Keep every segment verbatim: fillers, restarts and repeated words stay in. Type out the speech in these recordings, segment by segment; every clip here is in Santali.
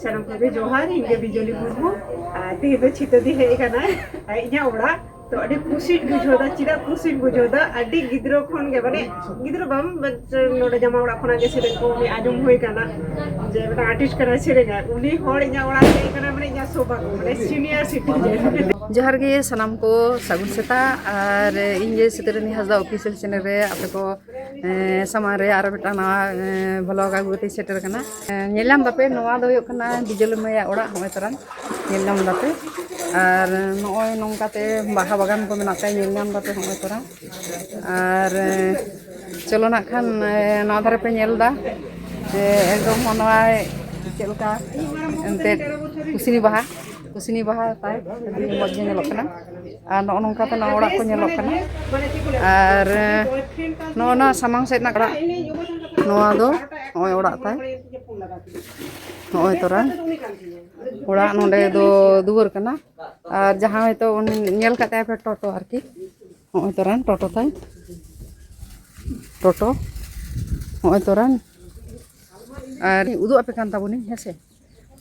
ᱥᱟᱱᱟᱢ ᱠᱚᱜᱮ ᱡᱚᱦᱟᱨ, ᱤᱧ ᱜᱮ ᱵᱤᱡᱚᱞᱤ ᱢᱩᱨᱢᱩ᱾ ᱟᱨ ᱛᱮᱦᱮᱧ ᱫᱚ ᱪᱷᱤᱛᱟᱹᱫᱤ ᱦᱮᱡ ᱟᱠᱟᱱᱟ ᱤᱧᱟᱹᱜ ᱚᱲᱟᱜ᱾ ᱛᱚ ᱟᱹᱰᱤ ᱠᱩᱥᱤᱧ ᱵᱩᱡᱷᱟᱹᱣ ᱫᱟ᱾ ᱪᱮᱫᱟᱜ ᱠᱩᱥᱤᱧ ᱵᱩᱡᱷᱟᱹᱣ ᱫᱟ? ᱟᱹᱰᱤ ᱜᱤᱫᱽᱨᱟᱹ ᱠᱷᱚᱱ ᱜᱮ, ᱢᱟᱱᱮ ᱜᱤᱫᱽᱨᱟᱹ ᱵᱟᱝ, but ᱱᱚᱰᱮ ᱡᱟᱢᱟ ᱚᱲᱟᱜ ᱠᱷᱚᱱᱟᱜ ᱜᱮ ᱥᱮᱨᱮᱧ ᱠᱚ ᱩᱱᱤ ᱟᱸᱡᱚᱢ ᱦᱩᱭ ᱠᱟᱱᱟ ᱡᱮ ᱢᱤᱫᱴᱟᱝ ᱟᱨᱴᱤᱥᱴ ᱠᱟᱱᱟᱭ, ᱥᱮᱨᱮᱧᱟᱭ᱾ ᱩᱱᱤ ᱦᱚᱲ ᱤᱧᱟᱹᱜ ᱚᱲᱟᱜ ᱨᱮ ᱦᱮᱡ ᱠᱟᱱᱟ, ᱢᱟᱱᱮ ᱤᱧᱟᱹᱜ ᱥᱳᱵᱷᱟᱜᱽᱜᱚ, ᱢᱟᱱᱮ ᱥᱤᱱᱤᱭᱟᱨ ᱥᱤᱴᱤᱡᱮᱱ᱾ ᱡᱚᱦᱟᱨ ᱜᱮ ᱥᱟᱱᱟᱢ ᱠᱚ, ᱥᱟᱹᱜᱩᱱ ᱥᱮᱛᱟᱜ᱾ ᱟᱨ ᱤᱧ ᱜᱮ ᱥᱤᱛᱟᱹᱨᱟᱹᱱᱤ ᱦᱟᱸᱥᱫᱟ ᱚᱯᱷᱤᱥᱤᱭᱟᱞ ᱪᱮᱱᱮᱞ ᱨᱮ ᱟᱯᱮ ᱠᱚ ᱮᱸ, ᱥᱟᱢᱟᱝ ᱨᱮ ᱟᱨᱚ ᱢᱤᱫᱴᱟᱝ ᱱᱟᱣᱟ, ᱮᱸ, ᱵᱷᱞᱚᱜ ᱟᱹᱜᱩ ᱠᱟᱛᱮᱧ ᱥᱮᱴᱮᱨ ᱟᱠᱟᱱᱟ᱾ ᱮᱸ, ᱧᱮᱞ ᱧᱟᱢ ᱫᱟᱯᱮ, ᱱᱚᱣᱟ ᱫᱚ ᱦᱩᱭᱩᱜ ᱠᱟᱱᱟ ᱵᱤᱡᱚᱞᱤ ᱢᱟᱹᱭᱟᱜ ᱚᱲᱟᱜ᱾ ᱦᱚᱸᱜᱼᱚᱭ ᱛᱚᱨᱟᱝ ᱧᱮᱞ ᱧᱟᱢ ᱫᱟᱯᱮ᱾ ᱟᱨ ᱱᱚᱜᱼᱚᱭ ᱱᱚᱝᱠᱟᱛᱮ ᱵᱟᱦᱟ ᱵᱟᱜᱟᱱ ᱠᱚ ᱢᱮᱱᱟᱜ ᱛᱟᱭᱟ, ᱧᱮᱞ ᱧᱟᱢ ᱫᱟᱯᱮ ᱦᱚᱸᱜᱼᱚᱭ ᱛᱚᱨᱟᱝ᱾ ᱟᱨ, ᱮᱸ, ᱪᱚᱞᱚ ᱱᱟᱜ ᱠᱷᱟᱱ, ᱮᱸ, ᱱᱚᱣᱟ ᱫᱷᱟᱨᱮ ᱯᱮ ᱧᱮᱞ ᱫᱟ᱾ ᱮᱸ, ᱮᱠᱫᱚᱢ ᱦᱚᱸ ᱱᱚᱣᱟ ᱪᱮᱫ ᱞᱮᱠᱟ ᱮᱱᱛᱮᱫ ᱠᱩᱥᱱᱤ ᱵᱟᱦᱟ, ᱠᱩᱥᱱᱤ ᱵᱟᱦᱟ ᱛᱟᱭ ᱟᱹᱰᱤ ᱢᱚᱡᱽ ᱜᱮ ᱧᱮᱞᱚᱜ ᱠᱟᱱᱟ᱾ ᱟᱨ ᱱᱚᱜᱼᱚ ᱱᱚᱝᱠᱟ ᱛᱮ ᱱᱚᱣᱟ ᱚᱲᱟᱜ ᱠᱚ ᱧᱮᱞᱚᱜ ᱠᱟᱱᱟ᱾ ᱟᱨ ᱱᱚᱜᱼᱚ ᱱᱚᱣᱟ ᱥᱟᱢᱟᱝ ᱥᱮᱫ ᱨᱮᱱᱟᱜ ᱚᱲᱟᱜ, ᱱᱚᱣᱟ ᱫᱚ ᱱᱚᱜᱼᱚᱭ ᱚᱲᱟᱜ ᱛᱟᱭ, ᱱᱚᱜᱼᱚᱭ ᱛᱚᱨᱟ ᱚᱲᱟᱜ, ᱱᱚᱸᱰᱮ ᱫᱚ ᱫᱩᱣᱟᱹᱨ ᱠᱟᱱᱟ᱾ ᱟᱨ ᱡᱟᱦᱟᱸ ᱦᱚᱭᱛᱳ ᱩᱱᱤ ᱧᱮᱞ ᱠᱟᱜ ᱛᱟᱭᱟ ᱯᱮ ᱴᱳᱴᱳ ᱟᱨᱠᱤ, ᱱᱚᱜᱼᱚᱭ ᱛᱚᱨᱟ ᱴᱳᱴᱳ ᱛᱟᱭ, ᱴᱳᱴᱳ ᱱᱚᱜᱼᱚᱭ ᱛᱚᱨᱟ᱾ ᱟᱨ ᱩᱫᱩᱜ ᱟᱯᱮ ᱠᱟᱱ ᱛᱟᱵᱚᱱᱤᱧ, ᱦᱮᱸ ᱥᱮ᱾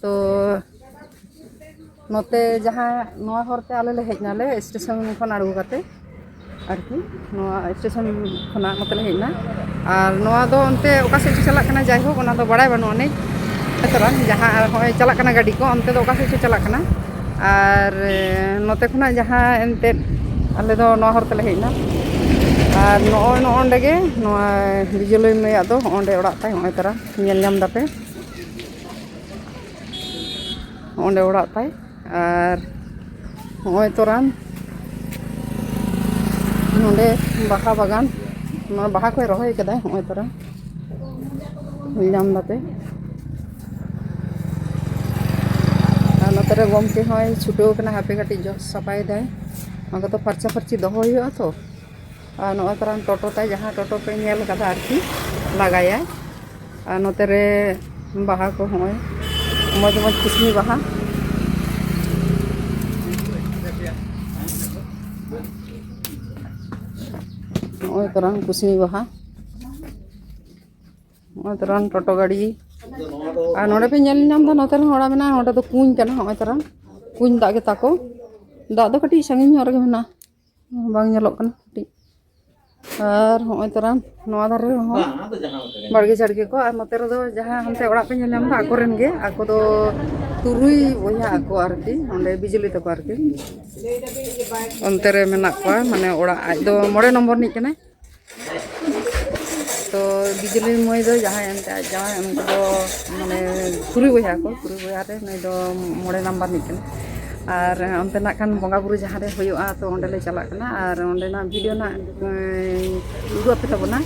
ᱛᱚ ᱱᱚᱛᱮ ᱡᱟᱦᱟᱸ ᱱᱚᱣᱟ ᱦᱚᱨᱛᱮ ᱟᱞᱮ ᱞᱮ ᱦᱮᱡ ᱱᱟᱞᱮ ᱥᱴᱮᱥᱚᱱ ᱠᱷᱚᱱ ᱟᱬᱜᱚ ᱠᱟᱛᱮ ᱟᱨᱠᱤ, ᱱᱚᱣᱟ ᱥᱴᱮᱥᱚᱱ ᱠᱷᱚᱱᱟᱜ ᱱᱚᱛᱮ ᱞᱮ ᱦᱮᱡ ᱮᱱᱟ᱾ ᱟᱨ ᱱᱚᱣᱟ ᱫᱚ ᱚᱱᱛᱮ ᱚᱠᱟ ᱥᱮᱫ ᱪᱚ ᱪᱟᱞᱟᱜ ᱠᱟᱱᱟ, ᱡᱟᱭᱦᱳᱠ ᱚᱱᱟ ᱫᱚ ᱵᱟᱲᱟᱭ ᱵᱟᱹᱱᱩᱜ ᱟᱹᱱᱤᱡ᱾ ᱛᱚᱨᱟᱝ ᱡᱟᱦᱟᱸ ᱦᱚᱸᱜᱼᱚᱭ ᱪᱟᱞᱟᱜ ᱠᱟᱱᱟ ᱜᱟᱹᱰᱤ ᱠᱚ, ᱚᱱᱛᱮ ᱫᱚ ᱚᱠᱟ ᱥᱮᱫ ᱪᱚ ᱪᱟᱞᱟᱜ ᱠᱟᱱᱟ᱾ ᱟᱨ ᱱᱚᱛᱮ ᱠᱷᱚᱱᱟᱜ ᱡᱟᱦᱟᱸ ᱮᱱᱛᱮᱫ ᱟᱞᱮ ᱫᱚ ᱱᱚᱣᱟ ᱦᱚᱨ ᱛᱮᱞᱮ ᱦᱮᱡ ᱮᱱᱟ᱾ ᱟᱨ ᱱᱚᱜᱼᱚᱭ ᱱᱚᱜᱼᱚ ᱱᱚᱸᱰᱮ ᱜᱮ ᱱᱚᱣᱟ ᱵᱤᱡᱚᱞᱚᱭ ᱢᱟᱹᱭᱟᱜ ᱫᱚ ᱦᱚᱸᱜᱼᱚ ᱱᱚᱸᱰᱮ ᱚᱲᱟᱜ ᱛᱟᱭ, ᱦᱚᱸᱜᱼᱚᱭ ᱛᱚᱨᱟ ᱧᱮᱞ ᱧᱟᱢ ᱫᱟᱯᱮ᱾ ᱚᱸᱰᱮ ᱚᱲᱟᱜ ᱛᱟᱭ᱾ ᱟᱨ ᱱᱚᱜᱼᱚᱭ ᱛᱚᱨᱟᱱ ᱱᱚᱸᱰᱮ ᱵᱟᱦᱟ ᱵᱟᱜᱟᱱ, ᱱᱚᱣᱟ ᱵᱟᱦᱟ ᱠᱚᱭ ᱨᱚᱦᱚᱭ ᱠᱟᱫᱟᱭ᱾ ᱱᱚᱜᱼᱚᱭ ᱛᱚᱨᱟᱱ ᱧᱮᱞ ᱧᱟᱢ ᱫᱟᱯᱮ᱾ ᱟᱨ ᱱᱚᱛᱮ ᱨᱮ ᱜᱚᱢᱠᱮ ᱦᱚᱸᱭ ᱪᱷᱩᱴᱟᱹᱣ ᱠᱟᱱᱟ, ᱦᱟᱯᱮ ᱠᱟᱹᱴᱤᱡ ᱡᱚᱜ ᱥᱟᱯᱷᱟᱭ ᱫᱟᱭ᱾ ᱚᱱᱟ ᱠᱚᱫᱚ ᱯᱷᱟᱨᱪᱟ ᱯᱷᱟᱹᱨᱪᱤ ᱫᱚᱦᱚ ᱦᱩᱭᱩᱜᱼᱟ ᱛᱚ᱾ ᱟᱨ ᱱᱚᱜᱼᱚᱭ ᱛᱚᱨᱟᱱ ᱴᱳᱴᱳ ᱛᱟᱭ, ᱡᱟᱦᱟᱸ ᱴᱳᱴᱳ ᱯᱮ ᱧᱮᱞ ᱠᱟᱫᱟ ᱟᱨᱠᱤ, ᱞᱟᱜᱟᱭᱟᱭ᱾ ᱟᱨ ᱱᱚᱛᱮ ᱨᱮ ᱵᱟᱦᱟ ᱠᱚ, ᱦᱚᱸᱜᱼᱚᱭ ᱢᱚᱡᱽ ᱢᱚᱡᱽ ᱠᱩᱥᱱᱤ ᱵᱟᱦᱟ, ᱱᱚᱜᱼᱚᱭ ᱛᱚᱨᱟᱱ ᱠᱩᱥᱱᱤ ᱵᱟᱦᱟ, ᱱᱚᱜᱼᱚᱭ ᱛᱚᱨᱟᱱ ᱴᱳᱴᱳ ᱜᱟᱹᱰᱤ, ᱟᱨ ᱱᱚᱰᱮ ᱯᱮ ᱧᱮᱞ ᱧᱟᱢ ᱮᱫᱟ, ᱱᱚᱛᱮ ᱨᱮᱦᱚᱸ ᱚᱲᱟᱜ ᱢᱮᱱᱟᱜᱼᱟ᱾ ᱱᱚᱰᱮ ᱫᱚ ᱠᱩᱧ ᱠᱟᱱᱟ, ᱦᱚᱸᱜᱼᱚᱭ ᱛᱟᱨᱟ ᱠᱩᱧ ᱫᱟᱜ ᱜᱮ ᱛᱟᱠᱚ᱾ ᱫᱟᱜ ᱫᱚ ᱠᱟᱹᱴᱤᱡ ᱥᱟᱺᱜᱤᱧ ᱧᱚᱜ ᱨᱮᱜᱮ ᱢᱮᱱᱟᱜᱼᱟ, ᱵᱟᱝ ᱧᱮᱞᱚᱜ ᱠᱟᱱᱟ ᱠᱟᱹᱴᱤᱡ᱾ ᱟᱨ ᱦᱚᱸᱜᱼᱚᱭ ᱛᱟᱨᱟ ᱱᱚᱣᱟ ᱫᱷᱟᱨᱮ ᱨᱮᱦᱚᱸ ᱵᱟᱲᱜᱮ ᱡᱷᱟᱲᱜᱮ ᱠᱚ᱾ ᱟᱨ ᱱᱚᱛᱮ ᱨᱮᱫᱚ ᱡᱟᱦᱟᱸ ᱦᱟᱱᱛᱮ ᱚᱲᱟᱜ ᱯᱮ ᱧᱮᱞ ᱧᱟᱢ ᱮᱫᱟ, ᱟᱠᱚ ᱨᱮᱱ ᱜᱮ, ᱟᱠᱚ ᱫᱚ ᱛᱩᱨᱩᱭ ᱵᱚᱭᱦᱟ ᱟᱠᱚ ᱟᱨᱠᱤ, ᱚᱸᱰᱮ ᱵᱤᱡᱽᱞᱤ ᱛᱟᱠᱚ ᱟᱨᱠᱤ᱾ ᱚᱱᱛᱮ ᱨᱮ ᱢᱮᱱᱟᱜ ᱠᱚᱣᱟ, ᱢᱟᱱᱮ ᱚᱲᱟᱜ ᱟᱡ ᱫᱚ ᱢᱚᱬᱮ ᱱᱚᱢᱵᱚᱨ ᱨᱤᱱᱤᱡ ᱠᱟᱱᱟᱭ᱾ ᱛᱚ ᱵᱤᱡᱽᱞᱤ ᱢᱟᱹᱭ ᱫᱚ ᱡᱟᱦᱟᱸᱭ ᱮᱱᱛᱮ ᱟᱡ ᱡᱟᱶᱟᱭ, ᱩᱱᱠᱩ ᱫᱚ ᱢᱟᱱᱮ ᱛᱩᱨᱩᱭ ᱵᱚᱭᱦᱟ ᱠᱚ, ᱛᱩᱨᱩᱭ ᱵᱚᱭᱦᱟ ᱨᱮ ᱱᱩᱭ ᱫᱚ ᱢᱚᱬᱮ ᱱᱟᱢᱵᱟᱨ ᱨᱤᱱᱤᱡ ᱠᱟᱱᱟᱭ᱾ ᱟᱨ ᱚᱱᱛᱮ ᱱᱟᱜ ᱠᱷᱟᱱ ᱵᱚᱸᱜᱟ ᱵᱩᱨᱩ ᱡᱟᱦᱟᱸ ᱨᱮ ᱦᱩᱭᱩᱜᱼᱟ, ᱛᱚ ᱚᱸᱰᱮ ᱞᱮ ᱪᱟᱞᱟᱜ ᱠᱟᱱᱟ᱾ ᱟᱨ ᱚᱸᱰᱮᱱᱟᱜ ᱵᱷᱤᱰᱤᱭᱳ ᱱᱟᱜ, ᱮᱸ, ᱩᱫᱩᱜ ᱟᱯᱮ ᱛᱟᱵᱚᱱᱟ᱾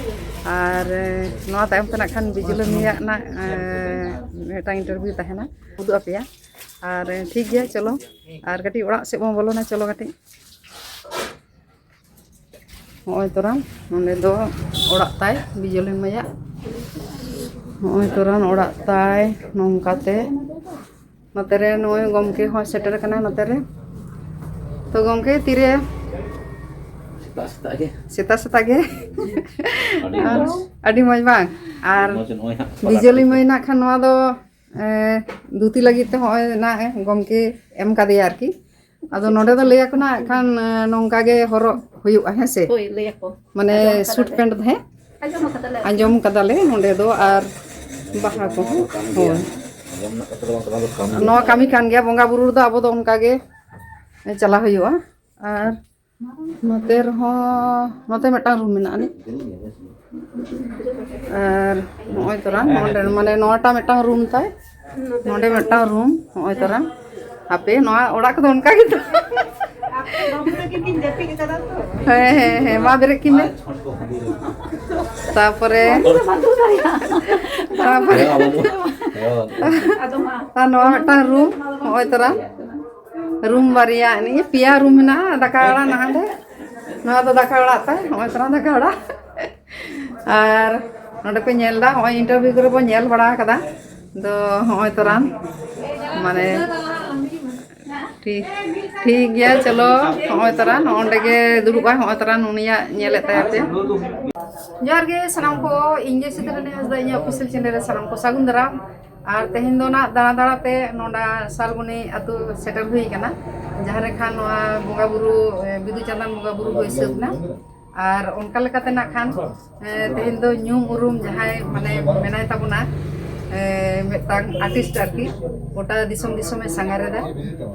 ᱟᱨ, ᱮᱸ, ᱱᱚᱣᱟ ᱛᱟᱭᱚᱢ ᱛᱮ ᱱᱟᱜ ᱠᱷᱟᱱ ᱵᱤᱡᱽᱞᱤ ᱢᱟᱹᱭᱟᱜ ᱱᱟᱜ, ᱮᱸ, ᱢᱤᱫᱴᱟᱝ ᱤᱱᱴᱟᱨᱵᱷᱤᱭᱩ ᱛᱟᱦᱮᱱᱟ, ᱩᱫᱩᱜ ᱟᱯᱮᱭᱟ᱾ ᱟᱨ, ᱮᱸ, ᱴᱷᱤᱠ ᱜᱮᱭᱟ, ᱪᱚᱞᱚ᱾ ᱟᱨ ᱠᱟᱹᱴᱤᱡ ᱚᱲᱟᱜ ᱥᱮᱫ ᱵᱚᱱ ᱵᱚᱞᱚᱱᱟ, ᱪᱚᱞᱚ ᱠᱟᱹᱴᱤᱡ᱾ ᱦᱚᱸᱜᱼᱚᱭ ᱛᱚᱨᱟᱱ ᱱᱚᱸᱰᱮ ᱫᱚ ᱚᱲᱟᱜ ᱛᱟᱭ ᱵᱤᱡᱚᱞᱤ ᱢᱟᱹᱭᱟᱜ᱾ ᱦᱚᱸᱜᱼᱚᱭ ᱛᱚᱨᱟᱱ ᱚᱲᱟᱜ ᱛᱟᱭ ᱱᱚᱝᱠᱟᱛᱮ᱾ ᱱᱚᱛᱮ ᱨᱮ ᱱᱩᱭ ᱜᱚᱢᱠᱮ ᱦᱚᱸ ᱥᱮᱴᱮᱨ ᱠᱟᱱᱟᱭ ᱱᱚᱛᱮ ᱨᱮ᱾ ᱛᱚ ᱜᱚᱢᱠᱮ, ᱛᱤᱨᱮ? ᱥᱮᱛᱟᱜ ᱥᱮᱛᱟᱜ ᱜᱮ᱾ ᱥᱮᱛᱟᱜ ᱥᱮᱛᱟᱜ ᱜᱮ᱾ ᱟᱹᱰᱤ ᱟᱨ ᱢᱚᱡᱽ᱾ ᱟᱹᱰᱤ ᱢᱚᱡᱽ ᱵᱟᱝ? ᱟᱨ ᱟᱹᱰᱤ ᱢᱚᱡᱽ, ᱱᱚᱜᱼᱚᱭ ᱦᱟᱸᱜ ᱵᱤᱡᱚᱞᱤ ᱢᱟᱹᱭ ᱱᱟᱜ ᱠᱷᱟᱱ ᱱᱚᱣᱟ ᱫᱚ, ᱮ, ᱫᱷᱩᱛᱤ ᱞᱟᱹᱜᱤᱫ ᱛᱮ ᱦᱚᱸᱜᱼᱚᱭ ᱱᱟᱜ ᱜᱚᱢᱠᱮ ᱮᱢ ᱠᱟᱫᱮᱭᱟ ᱟᱨᱠᱤ᱾ ᱟᱫᱚ ᱱᱚᱰᱮ ᱫᱚ ᱞᱟᱹᱭ ᱟᱠᱚ ᱱᱟᱜ ᱠᱷᱟᱱ, ᱮ, ᱱᱚᱝᱠᱟ ᱜᱮ ᱦᱚᱨᱚᱜ ᱦᱩᱭᱩᱜᱼᱟ, ᱦᱮᱸ ᱥᱮ? ᱦᱳᱭ, ᱞᱟᱹᱭ ᱟᱠᱚ᱾ ᱢᱟᱱᱮ ᱟᱸᱡᱚᱢ ᱥᱩᱴ ᱠᱟᱫᱟᱞᱮ᱾ ᱯᱮᱱᱴ ᱫᱚ, ᱦᱮᱸ? ᱟᱸᱡᱚᱢ ᱠᱟᱫᱟᱞᱮ᱾ ᱟᱸᱡᱚᱢ ᱠᱟᱫᱟᱞᱮ ᱱᱚᱰᱮ ᱫᱚ, ᱟᱨ ᱵᱟᱦᱟ ᱠᱚᱦᱚᱸ᱾ ᱠᱟᱱ ᱜᱮᱭᱟ᱾ ᱦᱳᱭ᱾ ᱟᱸᱡᱚᱢ ᱨᱮᱱᱟᱜ ᱠᱟᱛᱷᱟ ᱫᱚ ᱵᱟᱝ ᱠᱟᱱᱟ, ᱫᱚ ᱠᱟᱹᱢᱤ ᱱᱚᱣᱟ ᱠᱟᱱᱟ᱾ ᱠᱟᱹᱢᱤ ᱠᱟᱱ ᱜᱮᱭᱟ, ᱵᱚᱸᱜᱟ ᱵᱩᱨᱩ ᱨᱮᱫᱚ ᱟᱵᱚ ᱫᱚ ᱚᱱᱠᱟ ᱜᱮ ᱪᱟᱞᱟᱣ ᱦᱩᱭᱩᱜᱼᱟ᱾ ᱟᱨ ᱱᱚᱛᱮ ᱨᱮᱦᱚᱸ, ᱱᱚᱛᱮ ᱢᱤᱫᱴᱟᱝ ᱨᱩᱢ ᱢᱮᱱᱟᱜᱼᱟ ᱟᱹᱱᱤᱡ᱾ ᱟᱨ ᱱᱚᱜᱼᱚᱭ ᱛᱚᱨᱟ ᱱᱚᱰᱮ, ᱢᱟᱱᱮ ᱱᱚᱣᱟᱴᱟᱜ ᱢᱤᱫᱴᱟᱝ ᱨᱩᱢ ᱛᱟᱭ, ᱱᱚᱰᱮ ᱢᱤᱫᱴᱟᱝ ᱨᱩᱢ᱾ ᱱᱚᱜᱼᱚᱭ ᱛᱚᱨᱟ ᱦᱟᱯᱮ, ᱱᱚᱣᱟ ᱚᱲᱟᱜ ᱠᱚᱫᱚ ᱚᱱᱠᱟ ᱜᱮᱛᱚ᱾ ᱦᱮᱸ, ᱦᱮᱸ, ᱦᱮᱸ, ᱢᱟ ᱵᱮᱨᱮᱫ ᱠᱤᱱ ᱢᱮ᱾ ᱛᱟᱯᱚᱨᱮ, ᱛᱟᱯᱚᱨᱮ, ᱟᱨ ᱱᱚᱣᱟ ᱢᱤᱫᱴᱟᱝ ᱨᱩᱢ, ᱱᱚᱜᱼᱚᱭ ᱛᱚᱨᱟ ᱨᱩᱢ ᱵᱟᱨᱭᱟ, ᱱᱤᱭᱟᱹ ᱯᱮᱭᱟ ᱨᱩᱢ ᱢᱮᱱᱟᱜᱼᱟ, ᱫᱟᱠᱟ ᱚᱲᱟᱜ ᱱᱟᱦᱟᱜ ᱨᱮ᱾ ᱱᱚᱣᱟ ᱫᱚ ᱫᱟᱠᱟ ᱚᱲᱟᱜ ᱛᱟᱭ, ᱱᱚᱜᱼᱚᱭ ᱛᱚᱨᱟ ᱫᱟᱠᱟ ᱚᱲᱟᱜ᱾ ᱟᱨ ᱱᱚᱰᱮ ᱯᱮ ᱧᱮᱞ ᱮᱫᱟ, ᱱᱚᱜᱼᱚᱭ ᱤᱱᱴᱟᱨᱵᱷᱤᱭᱩ ᱠᱚᱨᱮ ᱵᱚᱱ ᱧᱮᱞ ᱵᱟᱲᱟ ᱟᱠᱟᱫᱟ᱾ ᱫᱚ ᱱᱚᱜᱼᱚᱭ ᱛᱚᱨᱟᱱ, ᱢᱟᱱᱮ, ᱴᱷᱤᱠ, ᱴᱷᱤᱠ ᱜᱮᱭᱟ, ᱪᱚᱞᱚ, ᱱᱚᱜᱼᱚᱭ ᱛᱚᱨᱟᱱ, ᱱᱚᱜᱼᱚ ᱱᱚᱰᱮ ᱜᱮ ᱫᱩᱲᱩᱵᱼᱟᱭ, ᱱᱚᱜᱼᱚᱭ ᱛᱚᱨᱟᱱ ᱩᱱᱤᱭᱟᱜ ᱧᱮᱞᱮᱫ ᱛᱟᱭᱟ ᱯᱮ᱾ ᱡᱚᱦᱟᱨ ᱜᱮ ᱥᱟᱱᱟᱢ ᱠᱚ, ᱤᱧ ᱜᱮ ᱥᱤᱛᱟᱨᱟᱱᱤ ᱦᱟᱸᱥᱫᱟ, ᱤᱧᱟᱹᱜ ᱚᱯᱷᱤᱥᱤᱭᱟᱞ ᱪᱮᱱᱮᱞ ᱨᱮ ᱥᱟᱱᱟᱢ ᱠᱚ ᱥᱟᱹᱜᱩᱱ ᱫᱟᱨᱟᱢ᱾ ᱟᱨ ᱛᱮᱦᱮᱧ ᱫᱚ ᱱᱟᱜ ᱫᱟᱬᱟ ᱫᱟᱬᱟ ᱛᱮ ᱱᱚᱰᱟ ᱥᱟᱞᱵᱚᱱᱤ ᱟᱹᱛᱩ ᱥᱮᱴᱮᱨ ᱦᱩᱭ ᱟᱠᱟᱱᱟ, ᱡᱟᱦᱟᱸ ᱨᱮ ᱠᱷᱟᱱ ᱱᱚᱣᱟ ᱵᱚᱸᱜᱟ ᱵᱩᱨᱩ, ᱮ, ᱵᱤᱫᱩ ᱪᱟᱸᱫᱟᱱ ᱵᱚᱸᱜᱟ ᱵᱩᱨᱩ ᱦᱩᱭ ᱥᱟᱹᱛ ᱮᱱᱟ᱾ ᱟᱨ ᱚᱱᱠᱟ ᱞᱮᱠᱟᱛᱮ ᱱᱟᱜ ᱠᱷᱟᱱ, ᱮ, ᱛᱮᱦᱮᱧ ᱫᱚ ᱧᱩᱢ ᱩᱨᱩᱢ ᱡᱟᱦᱟᱸᱭ ᱢᱟᱱᱮ ᱢᱮᱱᱟᱭ ᱛᱟᱵᱚᱱᱟ, ᱮ, ᱢᱤᱫᱴᱟᱝ ᱟᱨᱴᱤᱥᱴ ᱟᱨᱠᱤ, ᱜᱚᱴᱟ ᱫᱤᱥᱚᱢ ᱫᱤᱥᱚᱢᱮ ᱥᱟᱸᱜᱷᱟᱨ ᱮᱫᱟ᱾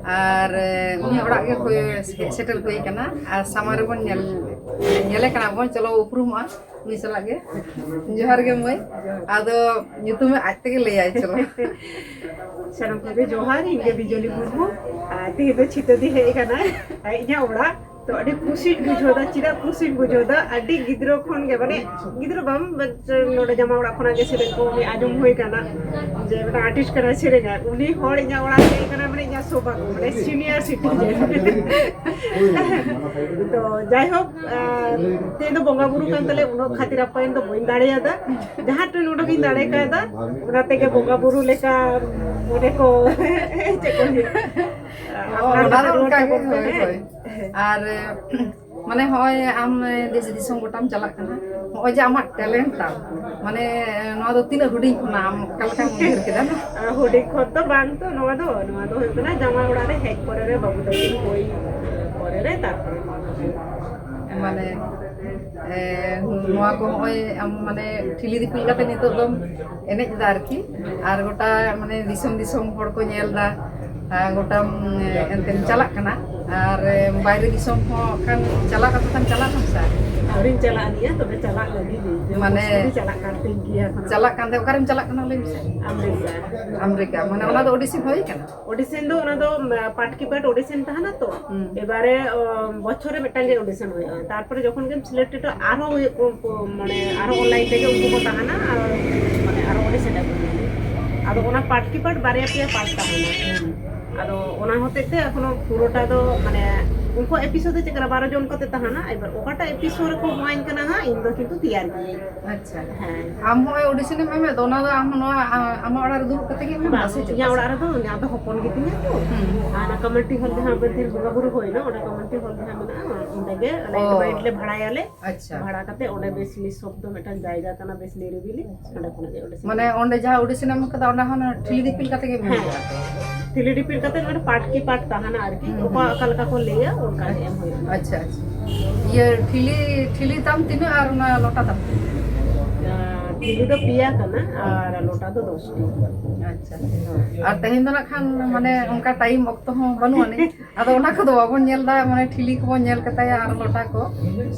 ᱟᱨ, ᱮ, ᱩᱱᱤ ᱚᱲᱟᱜ ᱜᱮ ᱦᱩᱭ ᱦᱮᱡ ᱥᱮᱴᱮᱨ ᱦᱩᱭ ᱟᱠᱟᱱᱟ᱾ ᱟᱨ ᱥᱟᱢᱟᱝ ᱨᱮᱵᱚᱱ ᱧᱮᱞ, ᱧᱮᱞᱮ ᱠᱟᱱᱟ ᱵᱚᱱ, ᱪᱚᱞᱚ ᱩᱯᱨᱩᱢᱚᱜᱼᱟ ᱩᱱᱤ ᱥᱟᱞᱟᱜ ᱜᱮ᱾ ᱡᱚᱦᱟᱨ ᱜᱮ ᱢᱟᱹᱭ᱾ ᱟᱫᱚ ᱧᱩᱛᱩᱢ ᱟᱡ ᱛᱮᱜᱮ ᱞᱟᱹᱭᱟᱭ, ᱪᱚᱞᱚ᱾ ᱥᱟᱱᱟᱢ ᱠᱚᱜᱮ ᱡᱚᱦᱟᱨ, ᱤᱧ ᱜᱮ ᱵᱤᱡᱚᱞᱤ ᱢᱩᱨᱢᱩ᱾ ᱟᱨ ᱛᱮᱦᱮᱧ ᱫᱚ ᱪᱷᱤᱛᱟᱹ ᱫᱤ ᱦᱮᱡ ᱟᱠᱟᱱᱟᱭ ᱤᱧᱟᱹᱜ ᱚᱲᱟᱜ᱾ ᱛᱚ ᱟᱹᱰᱤ ᱠᱩᱥᱤᱧ ᱵᱩᱡᱷᱟᱹᱣ ᱫᱟ᱾ ᱪᱮᱫᱟᱜ ᱠᱩᱥᱤᱧ ᱵᱩᱡᱷᱟᱹᱣ ᱫᱟ? ᱟᱹᱰᱤ ᱜᱤᱫᱽᱨᱟᱹ ᱠᱷᱚᱱ ᱜᱮ, ᱢᱟᱱᱮ ᱜᱤᱫᱽᱨᱟᱹ ᱵᱟᱝ, but ᱱᱚᱰᱮ ᱡᱟᱢᱟ ᱚᱲᱟᱜ ᱠᱷᱚᱱᱟᱜ ᱜᱮ ᱥᱮᱨᱮᱧ ᱠᱚ ᱟᱸᱡᱚᱢ ᱦᱩᱭ ᱠᱟᱱᱟ ᱡᱮ ᱢᱤᱫᱴᱟᱝ ᱟᱨᱴᱤᱥᱴ ᱠᱟᱱᱟᱭ, ᱥᱮᱨᱮᱧᱟᱭ᱾ ᱩᱱᱤ ᱦᱚᱲ ᱤᱧᱟᱹᱜ ᱚᱲᱟᱜ ᱦᱮᱡ ᱠᱟᱱᱟ, ᱢᱟᱱᱮ ᱤᱧᱟᱹᱜ ᱥᱳᱵᱷᱟᱜᱽᱜᱚ, ᱢᱟᱱᱮ ᱥᱤᱱᱤᱭᱟᱨ ᱥᱤᱴᱤᱡᱮᱱ᱾ ᱛᱚ ᱡᱟᱭᱦᱳᱠ, ᱟᱨ ᱛᱮᱦᱮᱧ ᱫᱚ ᱵᱚᱸᱜᱟ ᱵᱩᱨᱩ ᱠᱟᱱ ᱛᱟᱞᱮ, ᱩᱱᱟᱹᱜ ᱠᱷᱟᱹᱛᱤᱨ ᱟᱯᱟᱭᱚᱱ ᱫᱚ ᱵᱟᱹᱧ ᱫᱟᱲᱮᱭᱟᱫᱟ᱾ ᱡᱟᱦᱟᱸ ᱴᱩᱱ ᱩᱰᱩᱠ ᱤᱧ ᱫᱟᱲᱮ ᱠᱟᱣᱫᱟ, ᱚᱱᱟ ᱛᱮᱜᱮ ᱵᱚᱸᱜᱟ ᱵᱩᱨᱩ ᱞᱮᱠᱟ ᱢᱚᱱᱮ ᱠᱚ ᱪᱮᱫ ᱠᱚ ᱦᱩᱭᱩᱜ, ᱚ, ᱟᱯᱱᱟᱨ ᱚᱱᱟ ᱫᱚ ᱠᱟᱛᱷᱟ ᱨᱚᱲ ᱚᱱᱠᱟ ᱜᱮ, ᱛᱟᱵᱚᱱ ᱯᱮ, ᱦᱳᱭ, ᱦᱮᱸ᱾ ᱦᱳᱭ᱾ ᱟᱨ, ᱢᱟᱱᱮ, ᱦᱚᱸᱜᱼᱚᱭ ᱟᱢ ᱫᱮᱥ ᱫᱤᱥᱚᱢ ᱜᱚᱴᱟᱢ ᱪᱟᱞᱟᱜ ᱠᱟᱱᱟ, ᱦᱚᱸᱜᱼᱚᱭ ᱡᱮ ᱟᱢᱟᱜ ᱴᱮᱞᱮᱱᱴ ᱛᱟᱢ, ᱢᱟᱱᱮ, ᱱᱚᱣᱟ ᱫᱚ ᱛᱤᱱᱟᱹᱜ ᱦᱩᱰᱤᱧ ᱠᱷᱚᱱᱟᱜ ᱟᱢ ᱚᱠᱟ ᱞᱮᱠᱟᱢ ᱩᱭᱦᱟᱹᱨ ᱠᱮᱫᱟ? ᱟᱨ ᱦᱩᱰᱤᱧ ᱠᱷᱚᱱ ᱫᱚ ᱵᱟᱝ ᱛᱚ, ᱱᱚᱣᱟ ᱫᱚ, ᱱᱚᱣᱟ ᱫᱚ ᱦᱩᱭᱩᱜ ᱠᱟᱱᱟ ᱡᱟᱶᱟᱭ ᱚᱲᱟᱜ ᱨᱮ ᱦᱮᱡ ᱯᱚᱨᱮ ᱨᱮ, ᱵᱟᱹᱵᱩ ᱛᱟᱹᱠᱤᱱ ᱦᱩᱭ ᱯᱚᱨᱮ ᱨᱮ, ᱛᱟᱨᱯᱚᱨᱮ ᱱᱚᱣᱟ ᱫᱚ ᱦᱩᱭᱩᱜᱼᱟ᱾ ᱢᱟᱱᱮ, ᱮ, ᱱᱚᱣᱟ ᱠᱚ ᱦᱚᱸᱜᱼᱚᱭ ᱟᱢ, ᱢᱟᱱᱮ, ᱴᱷᱤᱞᱤ ᱫᱤᱯᱤᱞ ᱠᱟᱛᱮ ᱱᱤᱛᱚᱜ ᱫᱚᱢ ᱮᱱᱮᱡ ᱮᱫᱟ ᱟᱨᱠᱤ, ᱟᱨ ᱜᱚᱴᱟ, ᱢᱟᱱᱮ, ᱫᱤᱥᱚᱢ ᱫᱤᱥᱚᱢ ᱦᱚᱲ ᱠᱚ ᱧᱮᱞ ᱮᱫᱟ, ᱟᱨ ᱜᱚᱴᱟᱢ, ᱮ, ᱮᱱᱛᱮᱢ ᱪᱟᱞᱟᱜ ᱠᱟᱱᱟ᱾ ᱟᱨ, ᱮ, ᱵᱟᱭᱨᱮ ᱫᱤᱥᱚᱢ ᱦᱚᱸ ᱠᱷᱟᱱ ᱪᱟᱞᱟᱜ ᱠᱟᱛᱷᱟ ᱠᱷᱟᱱ ᱪᱟᱞᱟᱜ ᱟᱢ ᱥᱮ? ᱟᱹᱣᱨᱤᱧ ᱪᱟᱞᱟᱜᱼᱟ ᱱᱤᱭᱟᱹ, ᱛᱚᱵᱮ ᱪᱟᱞᱟᱜ ᱞᱟᱹᱜᱤᱫ ᱤᱧ᱾ ᱢᱟᱱᱮ, ᱯᱨᱚᱥᱛᱩᱛᱤ ᱪᱟᱞᱟᱜ ᱠᱟᱱ ᱛᱤᱧ ᱜᱮᱭᱟ ᱮᱠᱷᱚᱱ᱾ ᱪᱟᱞᱟᱜ ᱠᱟᱱ ᱛᱮ ᱚᱠᱟᱨᱮᱢ ᱪᱟᱞᱟᱜ ᱠᱟᱱᱟ ᱞᱟᱹᱭ ᱢᱮᱥᱮ? ᱟᱢᱮᱨᱤᱠᱟ᱾ ᱟᱢᱮᱨᱤᱠᱟ, ᱢᱟᱱᱮ ᱚᱱᱟ ᱫᱚ ᱚᱰᱤᱥᱚᱱ ᱦᱩᱭ ᱠᱟᱱᱟ? ᱚᱰᱤᱥᱚᱱ ᱫᱚ ᱚᱱᱟ ᱫᱚ, ᱩᱢ, ᱯᱟᱴ ᱠᱤ ᱯᱟᱴ ᱚᱰᱤᱥᱚᱱ ᱛᱟᱦᱮᱱᱟ ᱛᱚ᱾ ᱦᱩᱸ᱾ ᱮᱵᱟᱨᱮ, ᱩᱢ, ᱵᱚᱪᱷᱚᱨ ᱨᱮ ᱢᱤᱫᱴᱟᱝ ᱜᱮ ᱚᱰᱤᱥᱚᱱ ᱦᱩᱭᱩᱜᱼᱟ᱾ ᱛᱟᱨᱯᱚᱨᱮ ᱡᱚᱠᱷᱚᱱ ᱜᱮᱢ ᱥᱤᱞᱮᱠᱴᱮᱰᱚᱜ, ᱟᱨᱦᱚᱸ ᱦᱩᱭᱩᱜ, ᱩᱱᱠᱩ, ᱢᱟᱱᱮ, ᱟᱨᱦᱚᱸ ᱚᱱᱞᱟᱭᱤᱱ ᱨᱮᱜᱮ ᱩᱱᱠᱩ ᱠᱚ ᱛᱟᱦᱮᱱᱟ, ᱟᱨ, ᱢᱟᱱᱮ, ᱟᱨᱦᱚᱸ ᱚᱰᱤᱥᱚᱱ ᱮᱢ ᱦᱩᱭᱩᱜᱼᱟ᱾ ᱟᱫᱚ ᱚᱱᱟ ᱯᱟᱴ ᱠᱤ ᱯᱟᱴ ᱵᱟᱨᱭᱟ ᱯᱮᱭᱟ ᱯᱟᱴ ᱛᱟᱦᱮᱱᱟ᱾ ᱦᱩᱸ᱾ ᱟᱫᱚ ᱚᱱᱟ ᱦᱚᱛᱮᱡ ᱛᱮ ᱮᱠᱷᱚᱱᱳ ᱯᱩᱨᱟᱹᱴᱟ ᱫᱚ ᱢᱟᱱᱮ ᱩᱱᱠᱩᱣᱟᱜ ᱮᱯᱤᱥᱳᱰ ᱫᱚ ᱪᱮᱫ ᱠᱟᱱᱟ, ᱵᱟᱨᱚ ᱡᱚᱱ ᱠᱟᱛᱮ ᱛᱟᱦᱮᱱᱟ᱾ ᱮᱵᱟᱨ ᱚᱠᱟᱴᱟᱜ ᱮᱯᱤᱥᱳᱰ ᱨᱮᱠᱚ ᱦᱚᱦᱚᱣᱟᱹᱧ ᱠᱟᱱᱟ ᱦᱟᱸᱜ, ᱤᱧ ᱫᱚ ᱠᱤᱱᱛᱩ ᱛᱮᱭᱟᱨ ᱜᱤᱭᱟᱹᱧ᱾ ᱟᱪᱪᱷᱟ᱾ ᱦᱮᱸ᱾ ᱟᱢ ᱦᱚᱸᱜᱼᱚᱭ ᱚᱰᱤᱥᱚᱱ ᱮᱢ ᱮᱢᱮᱫ ᱫᱚ, ᱚᱱᱟ ᱫᱚ ᱟᱢ ᱱᱚᱣᱟ, ᱟ-, ᱟᱢᱟᱜ ᱚᱲᱟᱜ ᱨᱮ ᱫᱩᱲᱩᱵ ᱠᱟᱛᱮ ᱜᱮ ᱮᱢ ᱮᱢᱟ ᱵᱟᱝ, ᱥᱮ ᱪᱮᱫ? ᱤᱧᱟᱹᱜ ᱚᱲᱟᱜ ᱨᱮᱫᱚ ᱚᱱᱟ ᱫᱚ ᱦᱚᱯᱚᱱ ᱜᱮᱛᱤᱧᱟ ᱛᱚ᱾ ᱦᱩᱸ᱾ ᱟᱨ ᱚᱱᱟ ᱠᱚᱢᱤᱴᱤ ᱦᱚᱞ ᱡᱟᱦᱟᱸ ᱵᱚᱱ ᱛᱮᱦᱮᱧ ᱵᱚᱸᱜᱟ ᱵᱩᱨᱩ ᱦᱩᱭᱱᱟ, ᱚᱸᱰᱮ ᱠᱚᱢᱤᱴᱤ ᱦᱚᱞ ᱡᱟᱦᱟᱸ ᱢᱮᱱᱟᱜᱼᱟ, ᱚᱸᱰᱮ ᱜᱮ ᱚ᱾ ᱞᱟᱭᱤᱴ ᱞᱮ ᱵᱷᱟᱲᱟᱭᱟᱞᱮ᱾ ᱟᱪᱪᱷᱟ᱾ ᱵᱷᱟᱲᱟ ᱠᱟᱛᱮ ᱚᱸᱰᱮ ᱵᱮᱥ ᱱᱤᱥᱚᱵᱫᱚ ᱢᱤᱫᱴᱟᱝ ᱡᱟᱭᱜᱟ ᱠᱟᱱᱟ, ᱵᱮᱥ ᱱᱤᱨᱤᱵᱤᱞᱤ, ᱚᱸᱰᱮ ᱠᱷᱚᱱᱟᱜ ᱜᱮ ᱚᱸᱰᱮ ᱥᱮᱱ ᱢᱟᱱᱮ ᱚᱸᱰᱮ ᱡᱟᱦᱟᱸ ᱚᱰᱤᱥᱚᱱ ᱮᱢ ᱠᱟᱫᱟ, ᱚᱸᱰᱮ ᱦᱚᱸ ᱚᱱᱟ ᱴᱷᱤᱞᱤ ᱫᱤᱯᱤᱞ ᱠᱟᱛᱮ ᱜᱮᱢ ᱮᱢ ᱦᱮᱸ᱾ ᱠᱟᱫᱟ? ᱴᱷᱤᱞᱤ ᱫᱤᱯᱤᱞ ᱠᱟᱛᱮ ᱱᱚᱰᱮ ᱯᱟᱴ ᱠᱤ ᱯᱟᱴ ᱛᱟᱦᱮᱱᱟ ᱟᱨᱠᱤ, ᱦᱩᱸ, ᱚᱠᱟ ᱦᱩᱸ᱾ ᱚᱠᱟ ᱞᱮᱠᱟ ᱠᱚ ᱞᱟᱹᱭᱟ, ᱚᱱᱠᱟ ᱜᱮ ᱮᱢ ᱦᱩᱭᱩᱜᱼᱟ᱾ ᱟᱪᱪᱷᱟ, ᱟᱪᱪᱷᱟ᱾ ᱤᱭᱟᱹ ᱴᱷᱤᱞᱤ, ᱴᱷᱤᱞᱤ ᱛᱟᱢ ᱛᱤᱱᱟᱹᱜ ᱟᱨ ᱚᱱᱟ ᱞᱚᱴᱟ ᱛᱟᱢ ᱛᱤᱱᱟᱹᱜ? ᱟᱨ ᱴᱷᱤᱞᱤ ᱫᱚ ᱯᱮᱭᱟ ᱠᱟᱱᱟ ᱟᱨ ᱞᱚᱴᱟ ᱫᱚ ᱫᱚᱥᱴᱤ᱾ ᱟᱪᱪᱷᱟ᱾ ᱟᱨ ᱛᱮᱦᱮᱧ ᱫᱚ ᱱᱟᱜ ᱠᱷᱟᱱ ᱢᱟᱱᱮ ᱚᱱᱠᱟ ᱴᱟᱭᱤᱢ ᱚᱠᱛᱚ ᱦᱚᱸ ᱵᱟᱹᱱᱩᱜ ᱟᱹᱱᱤᱡ᱾ ᱟᱫᱚ ᱚᱱᱟ ᱠᱚᱫᱚ ᱵᱟᱵᱚᱱ ᱧᱮᱞ ᱮᱫᱟ, ᱢᱟᱱᱮ ᱴᱷᱤᱞᱤ ᱠᱚᱵᱚᱱ ᱧᱮᱞ ᱠᱟᱛᱟᱭᱟ ᱟᱨ ᱞᱚᱴᱟ ᱠᱚ,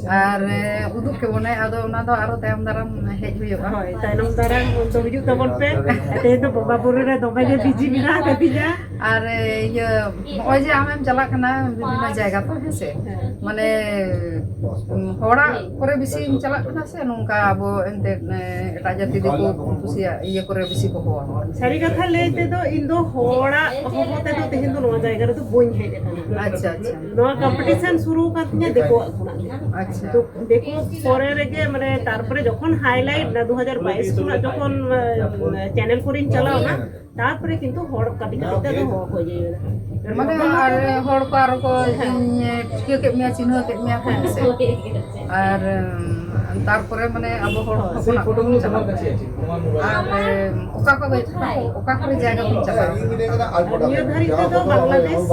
ᱟᱨ, ᱮ, ᱩᱫᱩᱜ ᱠᱮᱵᱚᱱᱟᱭ᱾ ᱟᱫᱚ ᱚᱱᱟ ᱫᱚ ᱟᱨᱚ ᱛᱟᱭᱚᱢ ᱫᱟᱨᱟᱢ ᱦᱮᱡ ᱦᱩᱭᱩᱜᱼᱟ᱾ ᱦᱳᱭ, ᱛᱟᱭᱱᱚᱢ ᱫᱟᱨᱟᱢ ᱩᱱ ᱫᱚ ᱦᱤᱡᱩᱜ ᱛᱟᱵᱚᱱ ᱯᱮ᱾ ᱛᱮᱦᱮᱧ ᱫᱚ ᱵᱚᱸᱜᱟ ᱵᱩᱨᱩ ᱨᱮ ᱫᱚᱢᱮ ᱜᱮ ᱵᱤᱡᱤ ᱢᱮᱱᱟᱜ ᱟᱠᱟᱫᱤᱧᱟ᱾ ᱟᱨ, ᱮ, ᱤᱭᱟᱹ, ᱱᱚᱜᱼᱚᱭ ᱡᱮ ᱟᱢᱮᱢ ᱪᱟᱞᱟᱜ ᱠᱟᱱᱟ ᱵᱤᱵᱷᱤᱱᱱᱚ ᱡᱟᱭᱜᱟ ᱛᱚ, ᱦᱮᱸ ᱥᱮ? ᱦᱮᱸ᱾ ᱢᱟᱱᱮ, ᱩᱢ, ᱦᱚᱲᱟᱜ ᱠᱚᱨᱮ ᱵᱮᱥᱤᱢ ᱪᱟᱞᱟᱜ ᱠᱟᱱᱟ ᱥᱮ ᱱᱚᱝᱠᱟ ᱟᱵᱚ ᱮᱱᱛᱮᱫ, ᱮ, ᱮᱴᱟᱜ ᱡᱟᱹᱛᱤ ᱫᱤᱠᱩ ᱠᱩᱥᱤᱭᱟᱜ ᱤᱭᱟᱹ ᱠᱚᱨᱮ ᱵᱮᱥᱤ ᱠᱚ ᱦᱚᱦᱚᱣᱟ? ᱥᱟᱹᱨᱤ ᱠᱟᱛᱷᱟ ᱞᱟᱹᱭ ᱛᱮᱫᱚ ᱤᱧ ᱫᱚ ᱦᱚᱲᱟᱜ ᱦᱚᱦᱚ ᱛᱮᱫᱚ ᱛᱮᱦᱮᱧ ᱫᱚ ᱱᱚᱣᱟ ᱡᱟᱭᱜᱟ ᱨᱮᱫᱚ ᱵᱟᱹᱧ ᱦᱮᱡ ᱟᱠᱟᱱᱟ᱾ ᱟᱪᱪᱷᱟ, ᱟᱪᱪᱷᱟ᱾ ᱱᱚᱣᱟ ᱠᱚᱢᱯᱤᱴᱤᱥᱚᱱ ᱥᱩᱨᱩ ᱟᱠᱟᱱ ᱛᱤᱧᱟ ᱫᱤᱠᱩᱣᱟᱜ ᱠᱷᱚᱱᱟᱜ ᱜᱮ᱾ ᱟᱪᱪᱷᱟ᱾ ᱫᱤᱠᱩ ᱯᱚᱨᱮ ᱨᱮᱜᱮ ᱢᱟᱱᱮ ᱛᱟᱨᱯᱚᱨᱮ ᱡᱚᱠᱷᱚᱱ ᱦᱟᱭᱞᱟᱭᱤᱴ ᱱᱟ ᱫᱩ ᱦᱟᱡᱟᱨ ᱵᱟᱭᱤᱥ ᱠᱷᱚᱱᱟᱜ ᱡᱚᱠᱷᱚᱱ, ᱮ, ᱪᱮᱱᱮᱞ ᱠᱚᱨᱮᱧ ᱪᱟᱞᱟᱣ ᱮᱱᱟ, ᱛᱟᱨᱯᱚᱨᱮ ᱠᱤᱱᱛᱩ ᱦᱚᱲ ᱠᱟᱹᱴᱤᱡ ᱠᱟᱹᱴᱤᱡ ᱛᱮ ᱟᱫᱚ ᱦᱚᱦᱚ ᱠᱚ ᱤᱭᱟᱹᱭᱮᱫᱟ᱾ ᱢᱟᱱᱮ ᱟᱨ ᱦᱚᱲ ᱠᱚ ᱟᱨᱚ ᱠᱚ ᱦᱮᱸ᱾ ᱤᱧ ᱴᱷᱤᱠᱟᱹ ᱠᱮᱫ ᱢᱮᱭᱟ, ᱪᱤᱱᱦᱟᱹᱣ ᱠᱮᱫ ᱢᱮᱭᱟ ᱠᱚ, ᱦᱮᱸ ᱥᱮ? ᱦᱳᱭ᱾ ᱟᱨ, ᱩᱢ, ᱛᱟᱨᱯᱚᱨᱮ ᱢᱟᱱᱮ ᱟᱵᱚ ᱦᱚᱲ ᱦᱚᱯᱚᱱᱟᱜ ᱠᱚ ᱪᱟᱞᱟᱜ ᱠᱟᱱᱟ᱾ ᱟᱨ, ᱩᱢ, ᱚᱠᱟ ᱠᱚ, ᱚᱠᱟ ᱠᱚᱨᱮ ᱡᱟᱭᱜᱟ ᱵᱚᱱ ᱪᱟᱞᱟᱜᱼᱟ? ᱱᱤᱭᱟᱹ ᱫᱷᱟᱹᱨᱤᱡ ᱛᱮᱫᱚ ᱵᱟᱝᱞᱟᱫᱮᱥ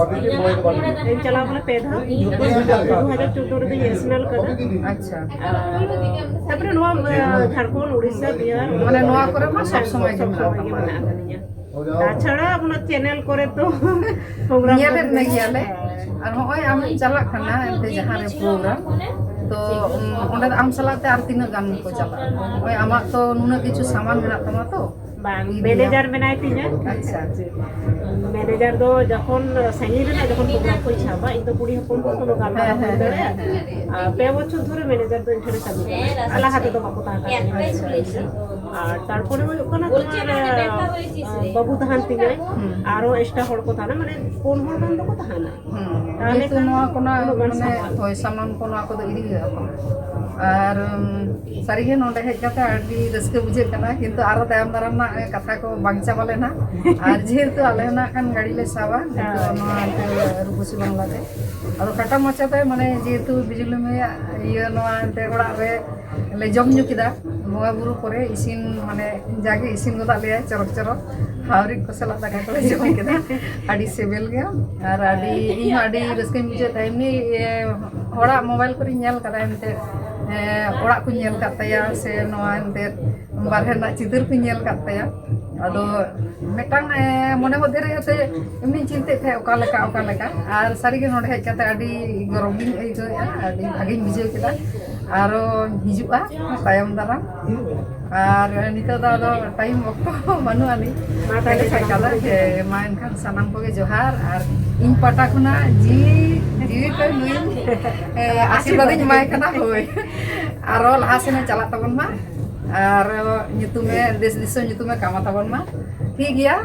ᱤᱧ ᱪᱟᱞᱟᱣ ᱠᱟᱱᱟ ᱯᱮ ᱫᱷᱟᱣ᱾ ᱫᱩ ᱦᱟᱡᱟᱨ ᱪᱳᱫᱫᱳ ᱨᱮᱫᱚᱧ ᱮᱥᱱᱟᱞ ᱠᱟᱫᱟ᱾ ᱟᱪᱪᱷᱟ᱾ ᱟᱨ ᱛᱟᱨᱯᱚᱨᱮ ᱱᱚᱣᱟ, ᱮ, ᱡᱷᱟᱲᱠᱷᱚᱸᱰ, ᱩᱲᱤᱥᱥᱟ, ᱵᱤᱦᱟᱨ, ᱢᱟᱱᱮ ᱱᱚᱣᱟ ᱠᱚᱨᱮ ᱢᱟ ᱥᱚᱵ ᱥᱚᱢᱚᱭ ᱜᱮ ᱥᱚᱵ ᱢᱮᱱᱟᱜ ᱥᱚᱢᱚᱭ ᱜᱮ ᱛᱟᱢᱟ᱾ ᱢᱮᱱᱟᱜ ᱟᱠᱟᱫᱤᱧᱟ᱾ ᱛᱟᱪᱷᱟᱲᱟ ᱚᱱᱟ ᱪᱮᱱᱮᱞ ᱠᱚᱨᱮ ᱛᱚ ᱯᱨᱳᱜᱨᱟᱢ ᱧᱮᱞᱮᱫ ᱠᱚ ᱢᱮ ᱜᱮᱭᱟᱞᱮ᱾ ᱦᱮᱸ᱾ ᱟᱨ ᱦᱚᱸᱜᱼᱚᱭ ᱟᱢᱮᱢ ᱪᱟᱞᱟᱜ ᱠᱟᱱᱟ ᱮᱱᱛᱮ ᱡᱟᱦᱟᱸ ᱨᱮ ᱯᱨᱳᱜᱨᱟᱢ, ᱛᱚ, ᱩᱢ, ᱚᱸᱰᱮ ᱫᱚ ᱟᱢ ᱥᱟᱞᱟᱜ ᱛᱮ ᱟᱨ ᱛᱤᱱᱟᱹᱜ ᱜᱟᱱ ᱠᱚ ᱪᱟᱞᱟᱜᱼᱟ? ᱦᱚᱸᱜᱼᱚᱭ ᱟᱢᱟᱜ ᱛᱚ ᱱᱩᱱᱟᱹᱜ ᱠᱤᱪᱷᱩ ᱥᱟᱢᱟᱱ ᱢᱮᱱᱟᱜ ᱛᱟᱢᱟ ᱛᱚ᱾ ᱵᱟᱝ, ᱤᱫᱤᱭᱟ᱾ ᱢᱮᱱᱮᱡᱟᱨ ᱢᱮᱱᱟᱭ ᱛᱤᱧᱟ᱾ ᱟᱪᱪᱷᱟ᱾ ᱢᱮᱱᱮᱡᱟᱨ ᱫᱚ ᱡᱚᱠᱷᱚᱱ ᱥᱟᱺᱜᱤᱧ ᱨᱮᱱᱟᱜ ᱡᱚᱠᱷᱚᱱ ᱯᱨᱳᱜᱨᱟᱢ ᱠᱚᱧ ᱥᱟᱵᱟ, ᱤᱧ ᱫᱚ ᱠᱩᱲᱤ ᱦᱚᱯᱚᱱ ᱫᱚ ᱠᱳᱱᱳ ᱜᱟᱱ ᱦᱮᱸ, ᱵᱟᱹᱧ ᱦᱮᱸ, ᱫᱟᱲᱮᱭᱟᱜᱼᱟ᱾ ᱦᱮᱸ, ᱦᱮᱸ᱾ ᱟᱨ ᱯᱮ ᱵᱚᱪᱷᱚᱨ ᱫᱷᱚᱨᱮ ᱢᱮᱱᱮᱡᱟᱨ ᱫᱚ ᱤᱧ ᱴᱷᱮᱱᱮ ᱠᱟᱹᱢᱤ ᱠᱟᱱᱟ᱾ ᱟᱨ ᱞᱟᱦᱟ ᱛᱮᱫᱚ ᱵᱟᱠᱚ ᱛᱟᱦᱮᱸ ᱠᱟᱱᱟ᱾ ᱟᱪᱪᱷᱟ, ᱟᱪᱪᱷᱟ᱾ ᱟᱨ ᱛᱟᱨᱯᱚᱨᱮ ᱦᱩᱭᱩᱜ ᱠᱟᱱᱟ ᱛᱚᱢᱟᱨ, ᱟᱸ, ᱵᱟᱹᱵᱩ ᱛᱟᱦᱮᱱ ᱛᱤᱧᱟᱹᱭ, ᱦᱩᱸ᱾ ᱟᱨᱚ ᱮᱠᱥᱴᱨᱟ ᱦᱚᱲ ᱠᱚ ᱛᱟᱦᱮᱱᱟ, ᱢᱟᱱᱮ ᱯᱩᱱ ᱦᱚᱲ ᱜᱟᱱ ᱫᱚᱠᱚ ᱛᱟᱦᱮᱱᱟ᱾ ᱦᱩᱸ᱾ ᱛᱟᱦᱚᱞᱮ ᱡᱮᱦᱮᱛᱩ ᱠᱷᱟᱱ ᱱᱚᱣᱟ ᱠᱚᱱᱟ ᱩᱱᱟᱹᱜ ᱜᱟᱱ ᱢᱟᱱᱮ ᱥᱟᱯᱷᱟᱜᱼᱟ᱾ ᱦᱳᱭ, ᱥᱟᱢᱟᱱ ᱠᱚ ᱱᱚᱣᱟ ᱠᱚᱫᱚ ᱤᱫᱤ ᱦᱩᱭᱩᱜᱼᱟ᱾ ᱟᱨ, ᱩᱢ, ᱥᱟᱹᱨᱤᱜᱮ ᱱᱚᱰᱮ ᱦᱮᱡ ᱠᱟᱛᱮ ᱟᱹᱰᱤ ᱨᱟᱹᱥᱠᱟᱹ ᱵᱩᱡᱷᱟᱹᱜ ᱠᱟᱱᱟ, ᱠᱤᱱᱛᱩ ᱟᱨᱚ ᱛᱟᱭᱚᱢ ᱫᱟᱨᱟᱢ ᱨᱮᱱᱟᱜ ᱠᱟᱛᱷᱟ ᱠᱚ ᱵᱟᱝ ᱪᱟᱵᱟ ᱞᱮᱱᱟ᱾ ᱟᱨ ᱡᱮᱦᱮᱛᱩ ᱟᱞᱮ ᱦᱚᱸ ᱱᱟᱜ ᱠᱷᱟᱱ ᱜᱟᱹᱰᱤ ᱞᱮ ᱥᱟᱵᱟ, ᱱᱤᱛᱚᱜ ᱦᱳᱭ᱾ ᱱᱚᱣᱟ ᱮᱱᱛᱮ ᱨᱩᱯᱚᱥᱤ ᱵᱟᱝᱞᱟᱛᱮ᱾ ᱟᱫᱚ ᱠᱷᱟᱴᱚ ᱢᱟᱪᱷᱟᱛᱮ ᱢᱟᱱᱮ ᱡᱮᱦᱮᱛᱩ ᱵᱤᱡᱩᱞᱤ ᱢᱟᱹᱭᱟᱜ ᱤᱭᱟᱹ ᱱᱚᱣᱟ ᱮᱱᱛᱮ ᱚᱲᱟᱜ ᱨᱮ ᱞᱮ ᱡᱚᱢ ᱧᱩ ᱠᱮᱫᱟ, ᱵᱚᱸᱜᱟ ᱵᱩᱨᱩ ᱯᱚᱨᱮ ᱤᱥᱤᱱ ᱢᱟᱱᱮ ᱡᱟᱜᱮ ᱤᱥᱤᱱ ᱜᱚᱫᱟᱜ ᱞᱮᱭᱟ ᱪᱚᱨᱚᱠ ᱪᱚᱨᱚᱠ᱾ ᱦᱟᱣᱨᱤᱡ ᱠᱚ ᱥᱟᱞᱟᱜ ᱫᱟᱠᱟ ᱠᱚᱞᱮ ᱡᱚᱢ ᱠᱮᱫᱟ᱾ ᱟᱹᱰᱤ ᱥᱤᱵᱤᱞ ᱜᱮ᱾ ᱟᱨ ᱟᱹᱰᱤ, ᱤᱧ ᱦᱚᱸ ᱟᱹᱰᱤ ᱨᱟᱹᱥᱠᱟᱹᱧ ᱵᱩᱡᱷᱟᱹᱣ ᱛᱟᱦᱮᱸ᱾ ᱮᱢᱱᱤ, ᱮ, ᱦᱚᱲᱟᱜ ᱢᱳᱵᱟᱭᱤᱞ ᱠᱚᱨᱮᱧ ᱧᱮᱞ ᱠᱟᱫᱟ ᱮᱱᱛᱮᱫ, ᱮ, ᱚᱲᱟᱜ ᱠᱚᱧ ᱧᱮᱞ ᱠᱟᱫ ᱛᱟᱭᱟ ᱥᱮ ᱱᱚᱣᱟ ᱮᱱᱛᱮᱫ ᱵᱟᱨᱦᱮ ᱨᱮᱱᱟᱜ ᱪᱤᱛᱟᱹᱨ ᱠᱚᱧ ᱧᱮᱞ ᱠᱟᱫ ᱛᱟᱭᱟ᱾ ᱟᱫᱚ ᱢᱤᱫᱴᱟᱝ, ᱮ, ᱢᱚᱱᱮ ᱢᱚᱫᱽᱫᱷᱮ ᱨᱮ ᱡᱟᱛᱮ ᱮᱢᱱᱤᱧ ᱪᱤᱱᱛᱟᱹᱭᱮᱫ ᱛᱟᱦᱮᱸᱫ ᱚᱠᱟ ᱞᱮᱠᱟ, ᱚᱠᱟ ᱞᱮᱠᱟ᱾ ᱟᱨ ᱥᱟᱹᱨᱤᱜᱮ ᱱᱚᱰᱮ ᱦᱮᱡ ᱠᱟᱛᱮ ᱟᱹᱰᱤ ᱜᱚᱨᱚᱵᱽ ᱜᱤᱧ ᱟᱹᱭᱠᱟᱹᱣᱮᱫᱼᱟ, ᱟᱹᱰᱤ ᱵᱷᱟᱜᱮᱧ ᱵᱩᱡᱷᱟᱹᱣ ᱠᱮᱫᱟ᱾ ᱟᱨᱚ ᱦᱤᱡᱩᱜᱼᱟ ᱛᱟᱭᱚᱢ ᱫᱟᱨᱟᱢ᱾ ᱟᱨ ᱱᱤᱛᱚᱜ ᱫᱚ ᱟᱫᱚ ᱴᱟᱭᱤᱢ ᱚᱠᱛᱚ ᱦᱚᱸ ᱵᱟᱹᱱᱩᱜ ᱟᱹᱱᱤᱡ᱾ ᱢᱟ ᱛᱟᱦᱞᱮ ᱮᱱᱠᱷᱟᱱ ᱥᱟᱱᱟᱢ ᱠᱟᱫᱟ ᱠᱚᱜᱮ ᱡᱮ, ᱡᱚᱦᱟᱨ᱾ ᱢᱟ ᱮᱱᱠᱷᱟᱱ ᱥᱟᱱᱟᱢ ᱠᱚᱜᱮ ᱡᱚᱦᱟᱨ᱾ ᱟᱨ ᱤᱧ ᱯᱟᱦᱴᱟ ᱠᱷᱚᱱᱟᱜ ᱡᱤᱣᱤ, ᱡᱤᱣᱤ ᱠᱚ ᱱᱩᱭ, ᱮ, ᱟᱥᱤᱨᱵᱟᱫᱽ ᱤᱧ ᱮᱢᱟᱭ ᱠᱟᱱᱟ, ᱦᱳᱭ᱾ ᱟᱨᱚ ᱞᱟᱦᱟ ᱥᱮᱱᱮ ᱪᱟᱞᱟᱜ ᱛᱟᱵᱚᱱ ᱢᱟ᱾ ᱟᱨ ᱧᱩᱛᱩᱢᱮ, ᱫᱮᱥ ᱫᱤᱥᱚᱢ ᱧᱩᱛᱩᱢᱮ ᱠᱟᱢᱟᱣ ᱛᱟᱵᱚᱱ ᱢᱟ᱾ ᱴᱷᱤᱠ ᱜᱮᱭᱟ᱾